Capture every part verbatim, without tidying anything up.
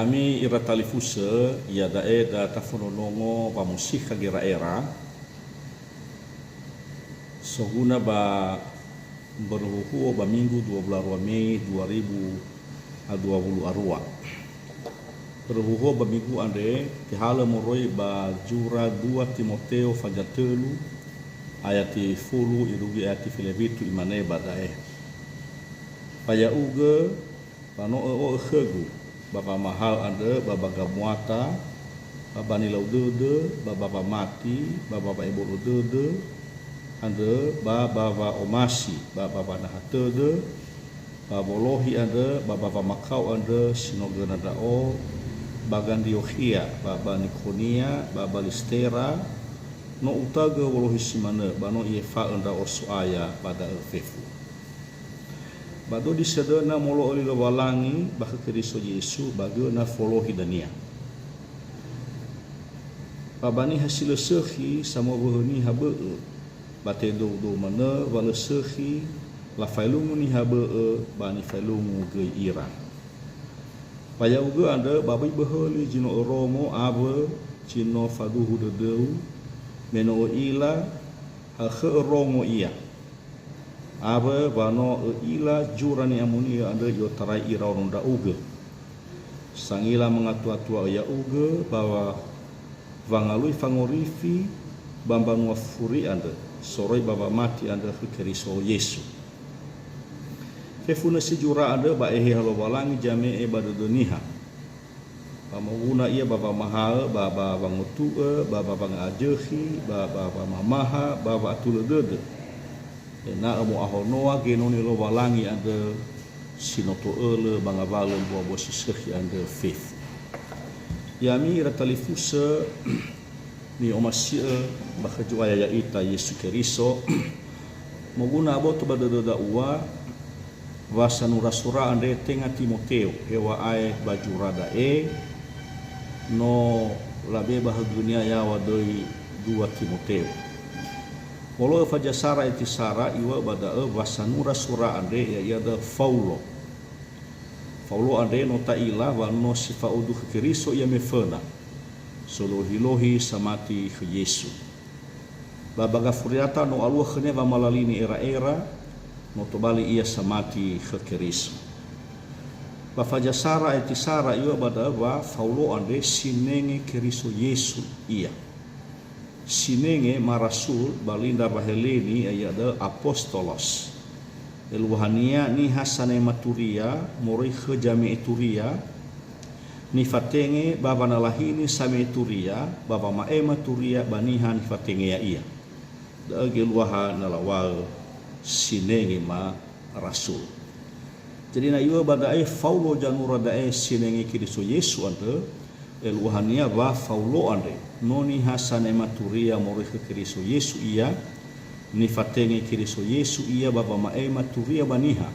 Ami ira talifusö, iada'e da tafondrondrongo wamosikha gera'era, soguna ba mbörö huhuo ba minggu dua wulu a rua Mei dua ribu a dua wulu a rua. Mbörö huhuo ba minggu andre tehalö moroi ba zura dua Timoteo faza tölu, ayati fulu irugi ayati felewitu, imane ba da'e, Ba ya'ugö, ba no ö'o'ö khögu, ba wamahaö andrö, ba ba gamuata, ba ba nilau dödö, ba ba wamati, ba ba wa'ebolo dödö andrö, ba ba wa'omasi, ba ba wanaha tödö, ba wolohi andrö, ba ba wamakao andrö si no göna ndra'o, ba Gandriokhia, ba ba Nikonia, ba ba Listera, no utaögö wolohi si manö, ba no i'efa'ö ndra'o So'aya ba da'ö fefu. Ba dodi sedöna molo'ö li Lowalangi ba khö Keriso Yesu, ba göna folohi dania. Ba ba niha si lö sökhi samowöhö niha bö'ö, ba tedoudou manö wa lö sökhi lafaelungu niha bö'ö ba nifaelungu göi ira. Ba ya'ugö andrö ba böi böhöli zi no örongo awö zi no faduhu dödöu, me no ö'ila ha khö örongo ia. Awö wa no ö'ila zura ni'amoni'ö andrö i'otarai iraono ndra'ugö. Sangila mangatua-tua'ö ya'ugö ba wa-, wangalui fangorifi ba mbanua furi andrö, soroi ba wamati andrö khö Keriso Yesu. Fefu nösi zura andrö ba Eheha Lowalangi zame'e ba dödö niha. Ba moguna ia ba wamahaö, ba ba wangotu'ö, ba ba wanga'azökhi, ba ba wamamaha, ba wa'atulö dödö. Ena'ö mo'ahonoa genoni Lowalangi andrö si no to'ölö ba ngawalö mbuabua si sökhi andrö fefu. Ya'ami ira talifusö ni'omasi'ö ba khö Zo'aya ya'ita Yesu Keriso, moguna aboto ba dödöda ua, Wa sanura sura andre tenga Timoteo, heŵa'ae ba zura da'e, no labe ba hagönia yaŵa döi dua Timoteo. Wolo'ö faza sara eti sara iŵa'ö ba da'ö wa sanura sura andre, ya'ia da'ö Faulo. Faulo andre no ta'ila wa no si fa'odu khö Keriso ia me föna, solohi-lohi samati khö Yesu. Ba ba gafuriata no alua khönia wamalalini era'era, no tobali ia samati khö Keriso. Ba faza sara eti sara iŵa'ö ba da'ö wa Faulo andre sinenge Keriso Yesu ia. Sinenge ma rasul ba li ndra Waheleni, ya'ia da'ö apostolos. Eluahania niha sanema turia moroi khö zame'e turia, nifatenge ba wanalahini same'e turia ba wama'ema turia ba niha nifatenge ya'ia. Da'ö geluaha na laŵa'ö sinenge ma rasul. Jadi na iŵa'ö ba da'e Faulo zanura da'e sinenge Keriso Yesu andrö, eluahania wa Faulo andre no niha sanema turia moroi khö Keriso Yesu ia, nifatenge Keriso Yesu ia ba wama'ema turia ba niha.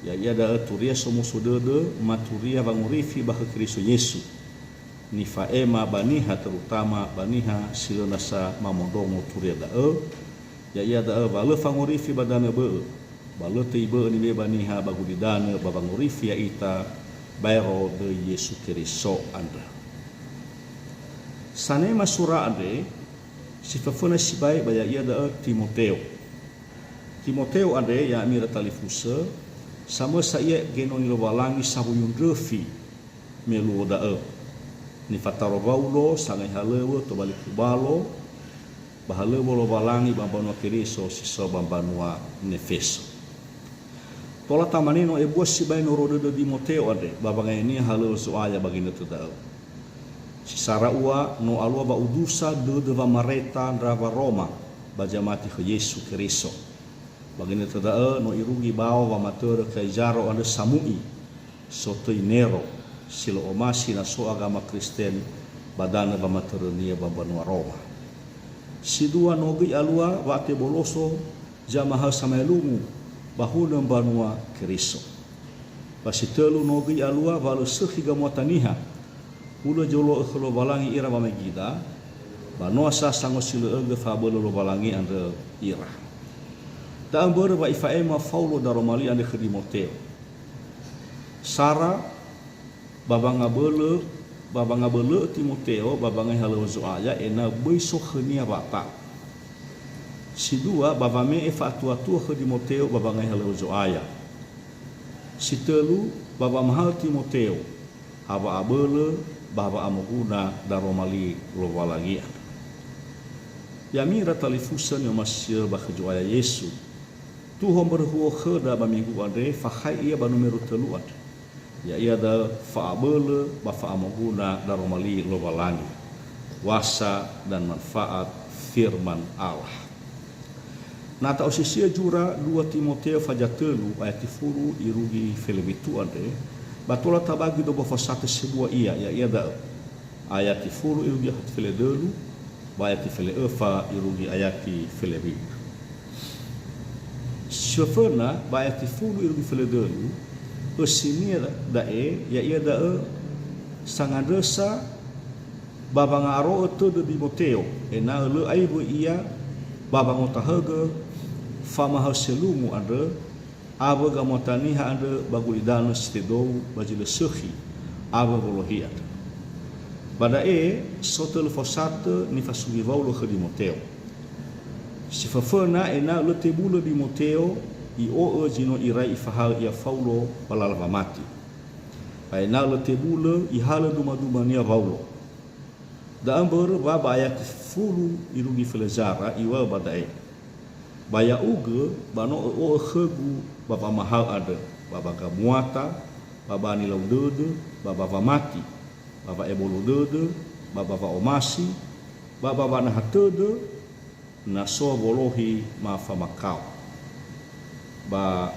Ya'ia da'ö turia somuso dödö, ma turia wangorifi ba khö Keriso Yesu. Nifa'ema ba niha, terutama ba niha si lö nasa mamondrongo turia da'ö, ya'ia da'ö wa lö fangorifi ba danö bö'ö, ba lö töi bö'ö nibe'e ba niha ba gulidanö ba wangorifi ya'ita baero döi Yesu Keriso andrö. Sanema sura andre, si föföna sibai ba ya'ia da'ö Timoteo. Timoteo andre, ya'ami ira talifusö, samösa ia genoni Lowalangi sawuyu ndröfi me luo da'ö. Nifataro Waulo sangai halöŵö tobali kubalo, ba halöŵö Lowalangi ba mbanua Keriso si so ba mbanua Nefeso. Tola tamane no ebua sibai noro dödö Dimoteo andre ba wangainia halöŵö Zo'aya ba ginötö da'ö. Si sara ua no alua wa'udusa dödö wamareta ndra Waroma ba zamati khö Yesu Keriso. Ba ginötö da'ö no irugi bao wamatörö Kaizaro andrö samu'i, sotöi Nero, si lö omasi na so agama Kristen ba danö wamatörönia ba mbanua Roma. Si dua no göi alua wa'ateboloso zamahaö samaelungu ba hunö mbanua Keriso. Ba si tölu no göi alua wa lö sökhi gamuata niha, hulö zolo'ö khö Lowalangi ira wamegida, ba noa sa sangosilö'ögö fa'abölö Lowalangi andrö ira. Da'ö mbörö wa ifa'ema Faulo daroma li andre khö Dimoteo. Sara, Ba wangabölö, ba wangabölö'ö Timoteo ba wangehalöŵö Zo'aya ena'ö böi so khönia wa'ata'u. Si dua, ba wame'e fa'atuatua khö Timoteo ba wangehalöŵö Zo'aya. Si tölu, ba wamahaö Timoteo ha wa'abölö ba wa'amoguna daroma li Lowalangi andrö. Ya'ami ira talifusö ni'omasi'ö ba khö Zo'aya Yesu, tuho mböröhuo khöda ba minggu andre, fakhai ia ba numero tölu andre. Ya'ia da'ö fa'abölö ba fa'amoguna daroma li Lowalangi. Kuasa dan manfaat firman Allah. Na ta'osisi'ö zura dua Timoteo faza tölu ayati fulu irugi felewitu andre, ba tola tabagi dua wofasatö sebua ia, ya'ia da'ö ayati fulu irugi ayati feledölu, ba ayati fele'öfa irugi ayati felewitu. Si föföna ba ayati fulu irugi feledölu, ösinia da'e, ya'ia da'ö sangandrösa ba wanga'aro'ö tödö Dimoteo, ena'ö lö aiw̃ö ia ba wangotahögö famahaö selungu andrö, awö gamuata niha andrö ba gulidanö si tedou ba zi lö sökhi awö wolohi andrö. Ba da'e, so tölu fosatö nifasugi Waulo khö Dimoteo. Si föföna ena'ö lö tebulö Dimoteo i'o'ö zi no irai ifahaö ia Faulo ba lala wamati. Ba ena'ö lö tebulö ihalö dumadumania Waulo. Da'ö mbörö wa ba ayati fulu irugi felezara iŵa'ö ba da'e, "Ba ya'ugö, ba no ö'o'ö khögu ba wamahaö andrö, ba ba gamuata, ba ba nilau dödö, ba ba wamati, ba wa'ebolo dödö, ba ba wa'omasi, ba ba wanaha tödö, na so wolohi ma famakao." Ba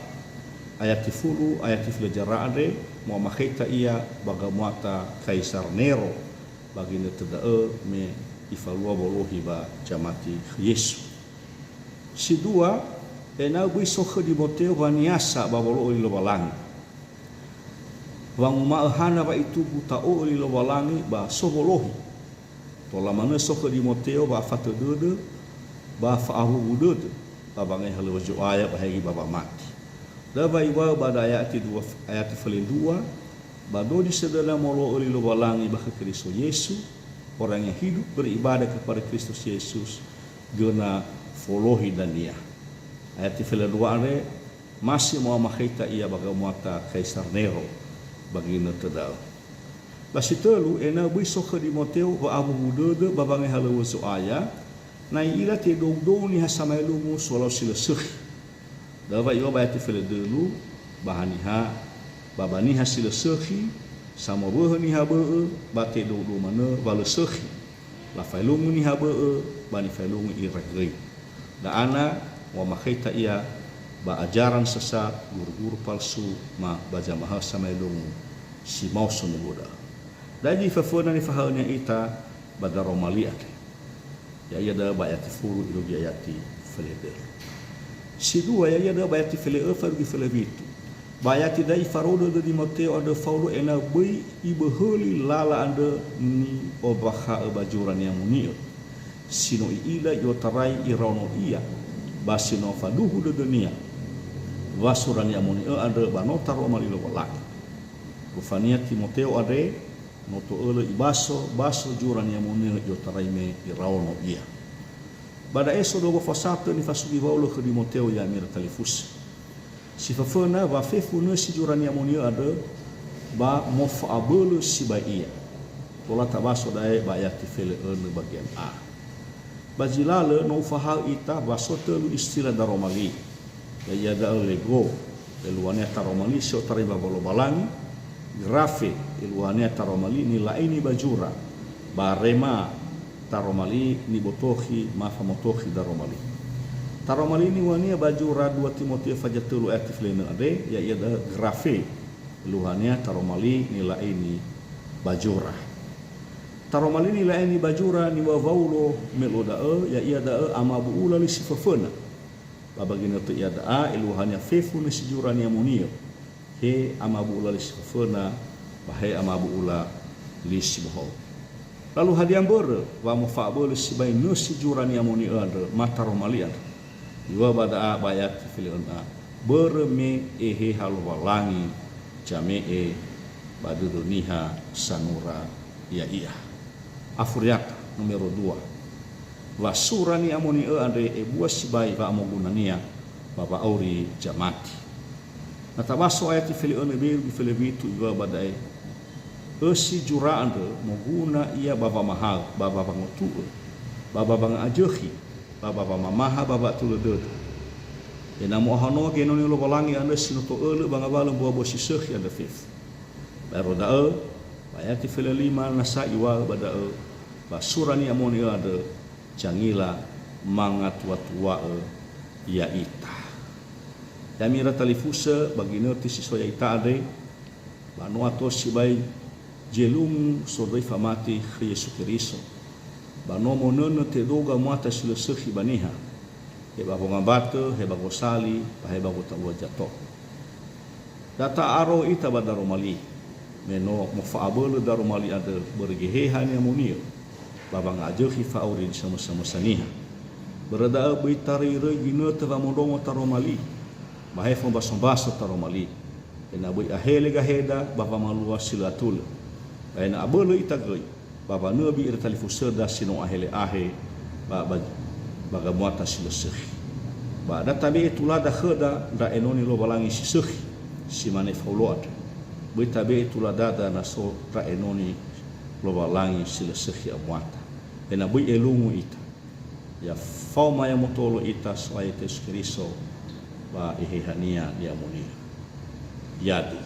ayati fulu, ayati felezara andre, mu'amakheta ia ba gamuata Kaisar Nero, ba ginötö da'ö me ifalua wolohi ba zamati khö Yesu. Si dua, ena'ö böi so khö Dimoteo waniasa ba wolo'ö li Lowalangi. Wanguma'ö hana wa itugu ta'o'ö li Lowalangi ba so wolohi. Tola manö so khö Dimoteo wa'afatö dödö ba fa'awuwu dödö ba wangehalöŵö Zo'aya ba hegi ba wamati. Da'ö wa iŵa'ö ba da'e ayati dua, ayati felendrua, ba dozi sedöna molo'ö li Lowalangi ba khö Keriso Yesu, orang yang hidup beribadah kepada Kristus Yesus, göna folohi dania. Ayati felendrua andre, masi mu'amakheta ia ba gamuata Kaisar Nero, ba ginötö da'ö. Ba si tölu, ena'ö böi so khö Dimoteo wa'awuwu dödö ba wangehalöŵö Zo'aya, na i'ila tedoudou niha samaelungu solau si lö sökhi. Da'ö wa iŵa'ö ba ayati felendrua, ba haniha, ba ba niha si lö sökhi, samowöhö niha bö'ö, ba tedoudou manö wa lö sökhi. Lafaelungu niha bö'ö, ba nifaelungu ira göi. Da'a na mu'amakheta ia ba ajaran sesat, guru-guru palsu, ma ba zamahaö samaelungu si maoso nowuda. Da'e zi föföna nifahaönia ita ba daroma li andre. Ya'ia da'ö ba ayati fulu irugi ayati felendrua. Si dua, ya'ia da'ö ba ayati fele'öfa irugi felewitu. Ba ayati da'e ifarou dödö Dimoteo andrö Faulo ena'ö böi iböhöli lala andrö ni'ombakha'ö ba zura ni'amoni'ö, si no i'ila i'otarai iraono ia, ba si no faduhu dödönia wa sura ni'amoni'ö andrö ba no taroma li Lowalangi. Gofania Timoteo andre, no to'ölö ibaso, baso zura ni'amoni'ö i'otarai me iraono ia. Ba da'e so dua wofasatö nifasugi Waulo khö Dimoteo, ya'ami ira talifusö. Si föföna wa fefu nösi zura ni'amoni'ö andrö ba mofa'abölö sibai ia. Tola tabaso da'e ba ayati fele'önö bagian A. Ba zi lalö no ufahaö ita wa so tölu istilah daroma li. Ya'ia da'ö lego, eluahania taroma li si otarai ba Lowalangi, graphe, eluahania taroma li nila'eni ba zura, ba rhema, taroma li nibotokhi ma famotokhi daroma li. Taroma li niŵa'önia ba zura dua Timoteo faza tölu ayati felenö andre, ya'ia da'ö graphe, eluahania taroma li nila'eni ba zura. Taroma li nila'eni ba zura niŵa'ö Waulo me luo da'ö, ya'ia da'ö amabu'ula li si föföna. Ba ba ginötö iada'a, eluahania fefu nösi zura ni'amoni'ö. He amabu'ula li si föföna, ba he amabu'ula li si bohou. Lalu hadia mbörö wa mofa'abölö sibai nösi zura ni'amoni'ö andrö ma taroma li andrö? Iŵa'ö ba da'a ba ayati fele'önö A, börö me Eheha Lowalangi zame'e ba dödö niha sanura ya'ia. Afuriata numero dua. Wa sura ni'amoni'ö andre ebua sibai wa'amogunania ba wa'auri zamati. Na tabaso ayati fele önö beru gefele witu iŵa'ö ba da'e, ösi zura andrö moguna ia ba wamahaö, ba wawangotu'ö, ba wanga'azökhi, ba wamamaha ba wa'atulö dödö. Ena'ö mo'ahonoa genoni Lowalangi andrö si no to'ölö ba ngawalö mbuabua si sökhi andrö fefu. Baero da'ö, ba ayati fele lima nasa iŵa'ö ba da'ö, ba sura ni'amoni'ö andrö, zangila mangatuatua'ö ya'ita. Ya'ami ira talifusö ba ginötö si so ya'ita andre, ba no ato sibai zelungu soroi famati khö Yesu Keriso, ba no monönö tedo gamuata si lö sökhi ba niha, he ba wongambatö, he ba gosali, ba he ba gotalua zato. Da ta'aro ita ba daroma li, me no mofa'abölö daroma li andrö börö Geheha ni'amoni'ö, ba wanga'azökhi fa'auri samösamösa niha. Börö da'ö böi taröiröi ginötö wamondrongo taroma li, ba he fombasombaso taroma li, ena'ö böi ahele gaheda ba wamalua si lö atulö. Ba ena'ö abölö ita göi, ba wanöbi ira talifusöda si no ahele'ahe ba, ba, ba gamuata si lö sökhi. Ba da tabe'e tulada khöda ndra enoni Lowalangi si sökhi, si mane Faulo andrö. Böi tabe'e tuladada na so ndra enoni Lowalangi si lö sökhi amuata. Ena'ö böi elungu ita. Ya faoma ya motolo ita So'aya Yesu Keriso ba Eheha-Nia ni'amoni'ö. Yadu.